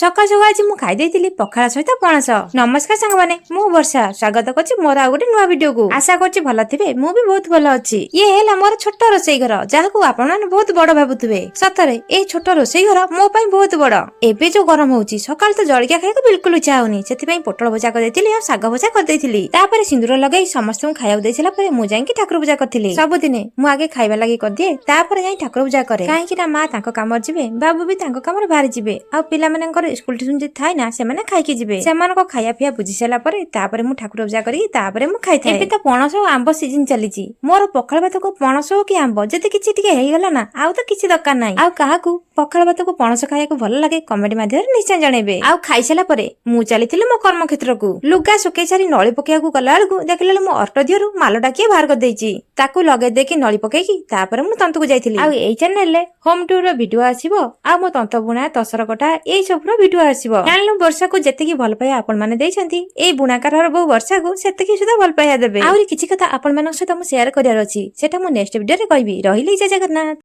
ସକାଳୁ ସକାଳୁ ଆଜି ମୁଁ ଖାଇ ଦେଇଥିଲି ପଖାଳ ସହିତ ପଣସ। ନମସ୍କାର ସାଙ୍ଗମାନେ, ମୁଁ ବର୍ଷା, ସ୍ୱାଗତ କରୁଛି ମୋର ଆଉ ଗୋଟେ ନୂଆ ଭିଡିଓକୁ। ଆଶା କରୁଛି ଭଲ ଥିବେ। ମୁଁ ବି ବହୁତ ଭଲ ଅଛି। ଇଏ ହେଲା ମୋର ଛୋଟ ରୋଷେଇ ଘର, ଯାହାକୁ ଆପଣମାନେ ବହୁତ ବଡ ଭାବୁଥିବେ। ସତରେ ଏଇ ଛୋଟ ରୋଷେଇ ଘର ମୋ ପାଇଁ ବହୁତ ବଡ। ଏବେ ଯୋଉ ଗରମ ହଉଛି, ସକାଳୁ ତ ଜଳଖିଆ ଖାଇବାକୁ ବିଲକୁଲ ଇଚ୍ଛା ହଉନି। ସେଥିପାଇଁ ପୋଟଳ ଭଜା କରିଦେଇଥିଲି ଆଉ ଶାଗ ଭଜା କରିଦେଇଥିଲି। ତାପରେ ସିନ୍ଦୁର ଲଗେଇ ସମସ୍ତଙ୍କୁ ଖାଇବାକୁ ଦେଇ ସାରିଲା ପରେ ମୁଁ ଯାଇକି ଠାକୁର ପୂଜା କରିଥିଲି। ସବୁଦିନେ ମୁଁ ଆଗେ ଖାଇବା ଲାଗି କରିଦିଏ, ତାପରେ ଯାଇ ଠାକୁର ପୂଜା କରେ। କାହିଁକି ନା ମା ତାଙ୍କ କାମରେ ଯିବେ, ବାବୁ ବି ତାଙ୍କ କାମରେ ବାହାରି ଯିବେ, ଆଉ ପିଲାମାନଙ୍କର ସ୍କୁଲ ଟିଉସନ ଯଦି ଥାଏ ନା, ସେମାନେ ଖାଇକି ଯିବେ। ସେମାନଙ୍କ ଖାଇବା ପିଇବା ବୁଝି ସାରିଲା ପରେ ତାପରେ ମୁଁ ଠାକୁର ପୂଜା କରିକି ତାପରେ ମୁଁ ଖାଇଥାଏ। ଏବେ ତ ପଣସ ଆଉ ଆମ୍ବ ସିଜନ ଚାଲିଛି। ମୋର ପଖାଳ ଭାତକୁ ପଣସ ହଉ କି ଆମ୍ବ ଯଦି କିଛି ଟିକେ ହେଇଗଲା ନା, ଆଉ ତ କିଛି ଦରକାର ନାହିଁ। ଆଉ କାହାକୁ ପଖାଳ ଭାତକୁ ପଣସ ଖାଇବାକୁ ଭଲ ଲାଗେ, କମେଣ୍ଟ ମାଧ୍ୟମରେ ନିଶ୍ଚୟ ଜଣେଇବେ। ଆଉ ଖାଇସାରିଲା ପରେ ମୁଁ ଚାଲିଥିଲି ମୋ କର୍ମକ୍ଷେତ୍ରକୁ। ଲୁଗା ଶୁଖେଇ ସାରି ନଳି ପକେଇବାକୁ ଗଲା ବେଳକୁ ଦେଖିଲା ବେଳକୁ ମୋ ଅଟୋ ଦିହରୁ ମାଲଟା କିଏ ବାହାର କରିଦେଇଛି। ତାକୁ ଲଗେଇ ଦେଇକି, ନଳି ପକେଇକି ତାପରେ ମୁଁ ତନ୍ତକୁ ଯାଇଥିଲି। ଆଉ ଏଇ ଚ୍ୟାନେଲରେ ହୋମ ଟୁର ର ଭିଡିଓ ଆସିବ ଆଉ ମୋ ତନ୍ତ ବୁଣା, ତସର କଟା, ଏଇ ସବୁର ଭିଡିଓ ଆସିବ। ଜାଣିଲୁ, ବର୍ଷାକୁ ଯେତିକି ଭଲ ପାଇବା ଆପଣ ମାନେ ଦେଇଛନ୍ତି, ଏଇ ବୁଣାକାରର ବୋଉ ବର୍ଷାକୁ ସେତିକି ସୁଦ୍ଧା ଭଲ ପାଇବା ଦେବେ। ଆହୁରି କିଛି କଥା ଆପଣମାନଙ୍କ ସହିତ ମୁଁ ସେୟାର କରିବାର ଅଛି, ସେଟା ମୁଁ ନେକ୍ସଟ ଭିଡିଓରେ କହିବି। ରହିଲି, ଜୟ ଜଗନ୍ନାଥ।